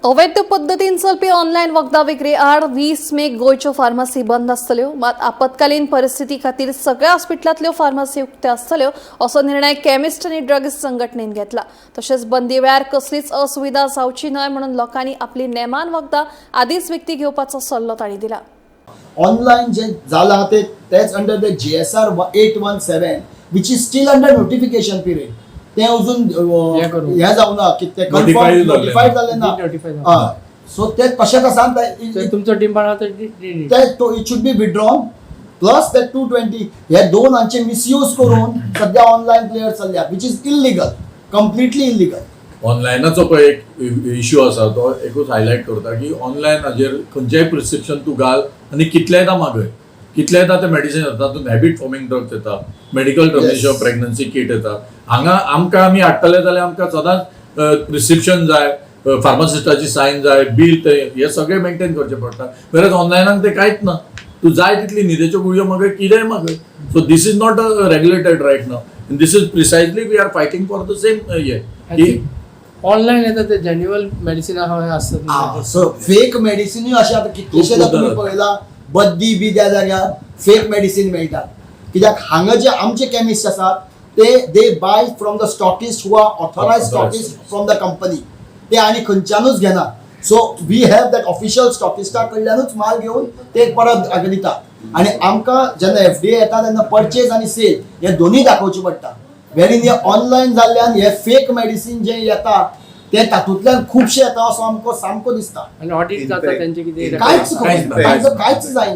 अवैध पद्दतीन चलपी ऑनलायन वखदां विक्री आड 20 मेक गोंयच्यो फार्मासी बंद आसतल्यो. मात आपत्कालीन परिस्थिती खातीर सगळ्या हॉस्पिटलांतल्यो फार्मासी उक्त्यो आसतल्यो, असो निर्णय केमिस्ट आनी ड्रगिस्ट संघटनेन घेतला. तशेंच बंदी वेळार कसलीच असुविधा जावची न्हय म्हणून लोकांनी आपली नेमान वखदां आदींच विकती घेवपाचो सल्लो तांणी दिला. ऑनलायन जे जाला ते तेच under the GSR 817, which is still under notification period. ते अजून हे करूंक. हे जावना की ते Notify जाल्लें ना. नोटिफाय जालें ना. Notify जालें. हय, सो ते कशेंच आसा. तर तुमचो डिमांड आहा तर ते तो it should be withdrawn, plus ते 220 हे दोन हांचे मिसयूज करून सध्या ऑनलायन प्लेयर चल्ल्या, which is illegal, completely illegal. ऑनलायनाचो पळय एक इश्यू आसा, तो एकूच हायलायट करता की ऑनलायन हाजेर खंयचेय प्रिस्क्रिप्शन तूं घाल आनी कितलेंयदां मागय, कितलेंयदां तें मेडिसिन येता. तातूंत हॅबिट फॉर्मिंग ड्रग्स येता, मेडिकल टर्मिनेशन ऑफ प्रेग्नन्सी किट येता. हांगा आमकां आमी हाडटले जाल्यार आमकां सदांच प्रिस्क्रिप्शन जाय, फार्मासिस्टाची सायन जाय, बील, ते हे सगळें मेंटेन करचें पडटा. वेरज ऑनलायनाक तें कांयच ना. तूं जाय तितली न्हिदेच्यो गुळयो मागय, कितेंय मागय. So this is not a regulated right now. This is precisely we are fighting for the same हे की ऑनलायन येता ते जेन्युअल मेडिसिन आहा आसतात. सो फेक मेडिसिनूय अशें आतां कितलेशे खूब तुमी जातात. पळयला, बद्दी बी त्या जाग्यार फेक मेडिसीन मेळटा, कित्याक हांगा जे आमचे केमिस्ट आसात ते they buy from the stockist who are authorised stockist from the company. ते आनी खंयच्यानूच घेना. So we have that official स्टॉकिस्टा कडल्यानूच माल घेवन ते परत हांगा दिता. आनी आमकां जेन्ना एफडीए येता तेन्ना परचेज आनी सेल हे दोनूय दाखोवचे पडटा. वेरीन हे ऑनलायन जाल्ल्यान हे फेक मेडिसीन जे येता ते तातूंतल्यान खुबशे येता असो आमकां सामको दिसता. आनी ऑडिट जाता In fact- तेंचे कितें? कांयच कांयच ना. तांचो कांयच जायना.